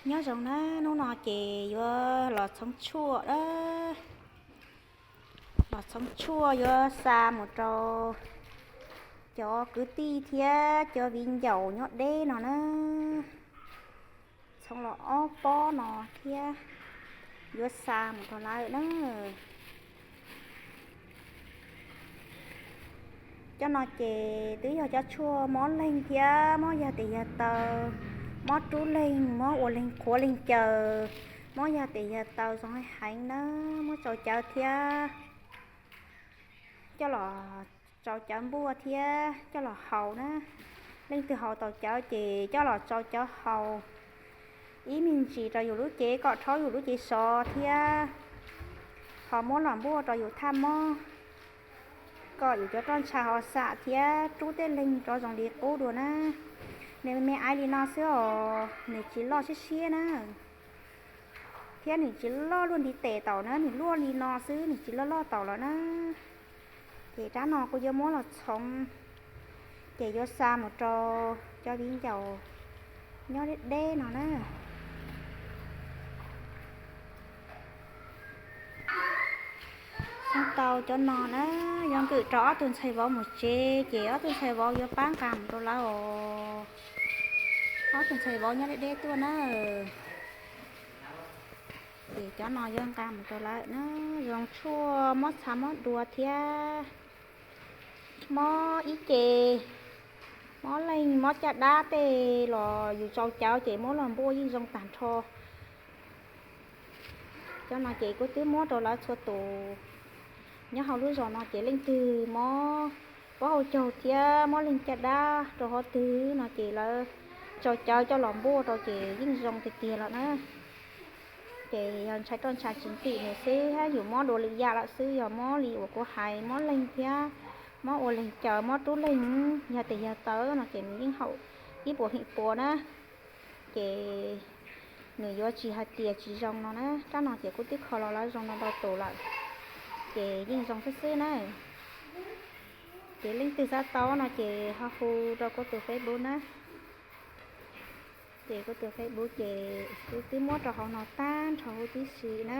Nyob zoo na, hnub no ces yuav los txhoov tshuaj a, los txhoov tshuaj yuav xa mus rau cov kwv tij thiab cov viv ncaus nyob deb no na. Txhoov los ob pob no thiab yuav xa mus rau lawv na. Cov no ces twb yog cov tshuaj mob leeg thiab mob yog tes yog taw, mob rub leeg, mob ua leeg qhuav leeg caws, mob yog tes yog taw zoo heev na, muab tsau cawv thiab coj los tsau cawv npuaj thiab coj los haus na. Leej twg haus tau cawv ces coj los tsau cawv haus ib me ntsis rau yus lub cev kom rhaub yus lub cev sov thiab ho muab los npuaj rau yus thaj mob kom yus cov roj ntsha ho xam thiab rub tej leeg rov zoo li qub dua na. Nws me me aiv li no xwb os, nws tsis loj siab siab na, thiab nws tsis loj luaj ntiv tes taum na, nws luaj li no xwb, nws tsis loj loj taum lawm na. Ces rab no kuv yuav muab los txhoov, ces yuav xa mus rau cov viv ncaus nyob deb deb no na. Txhoov tau cov no na, yuav nkwm rau ob tug ntxhais vauv mus tsev, ces ob tug ntxhais vauv yuav pab nqa mus rau lawv os. Ob tug ntxhais vauv nyob deb deb tuaj na. Ces cov no yuav nqa mus rau lawv na. Zoo tshuaj mob txha mob dua thiab mob ib ce, mob leeg mob caj dab tej los yus tsau cawv ces muab los npuaj yeej zoo tag nrho. Cov no ces kuv twb muab rau lawv txhua tus. Nyob hauv lub zos no ces leej twg mob plaub hau caug thiab mob leeg caj dab rau qhov twg no ces lawv tsau cawv coj los npuaj rau ces yeej zoo tiag tiag lawm na. Ces yog ntshai roj ntsha tsis ntim nws xwb, yus mob dua lwm yam lawm xwb, yog mob li uas kuv hais mob leeg thiab mob ua leeg caws, mob rub leeg, yog tes yog taw no ces nws yeej haum ib puas feem pua na. Ces nws yuav tsis hais tias tsis zoo no na. Rab no ces kuv twb kho los lawv zoo no ntau tus lawm, ces yeej zoo xwb xwb na. Ces leej twg xav tau no ces ho hu rau kuv tus Facebook na. Ces kuv tus Facebook ces kuv twb muab rau hauv no tag nrho huv tib si na.